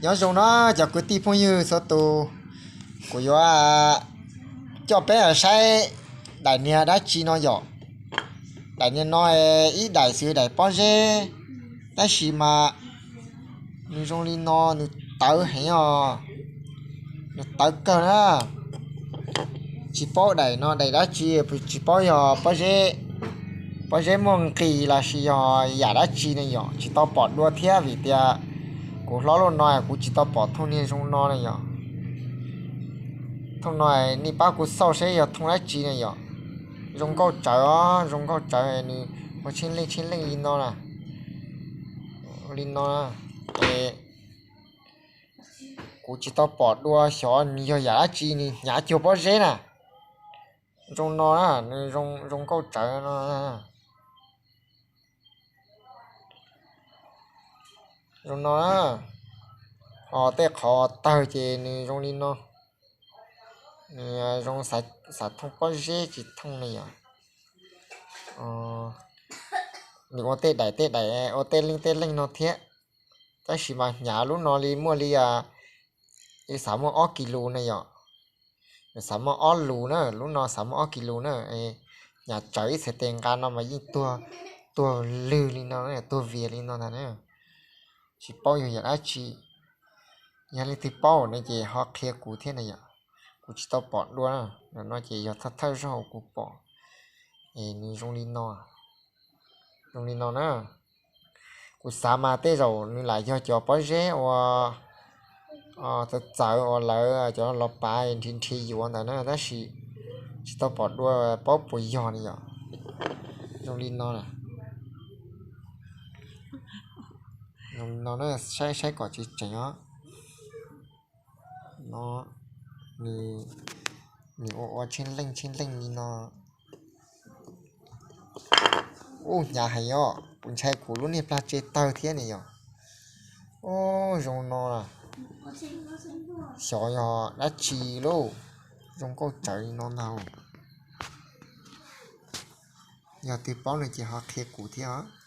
Nyob zoo na cov kwv tij phooj ywg txhua tus, kuv yuav coj peb saib daim niag dab tsi no yom. Daim niag no ib daim xwb daim pob zeb, tab sis mas nws zoo li no nws tawv heev os, nws tawv kawg na. Tsis paub daim no daim dab tsi, tsis paub yog pob zeb, pob zeb muaj nqis los sis yog yam dab tsi ne yom, tsis tau pom dua thiab vim tias kuv hlob lub no kuv tsis tau pom thooj niag zoo no ne yom. Thooj no nej pab kuv xauj seb yog thooj dab tsi ne yom. Zoo nkauj tsawv os, zoo nkauj tsawv, nws ua tsheej leej tsheej leej li no na, li no na. Es kuv tsis tau pom dua xyov nws yog yam dab tsi, nws hnyav cuag pob zeb na. Zoo no na, nws zoo nkauj tsawv no. Zoo no na, ho tej qhov tawg ces nws zoo li no. Nws zoo xav thooj pob zeb tsis thooj ne yom. Nws ua tej daim tej daim ua tej leej tej leej no thiab, tab sis mas hnyav lub no li muaj li, xav muaj ob kis lus ne yom. Nws xav muaj ob lus na, lub no xav muaj ob kis lus na. Hnyav tsawv ib txhais tes nqa no mas yeej tuag, tuag lwg li no, tuag vias li no ntag na. Tsis paub yog yam dab tsi, yog leej twg paub ne ces ho qhia kuv thiab na yom. Kuv tsis tau pom dua na, no ces yog thawj thawj zaug kuv pom. Es nws zoo li no, zoo li no na. Kuv xav mas tej zaum nws lam yog cov pob zeb uas txawv txawv uas lawv cov los pav nrhiav nrhiav yuav ntawd na, tab sis tsis tau pom dua paub puas yog ne yom. Zoo li no, zoo li no na, saib saib kom tseeb tseeb os. No, nws ua ua tsheej leej tsheej leej li no. Ub, hnyav heev os, kuv ntshai kuv lub niag plag tse tawg thiab ne yom. Ub, zoo no, xyov yog dab tsi lauj, zoo nkauj tsawv li no ntag. Yog twg paub no ces ho qhia kuv thiab os.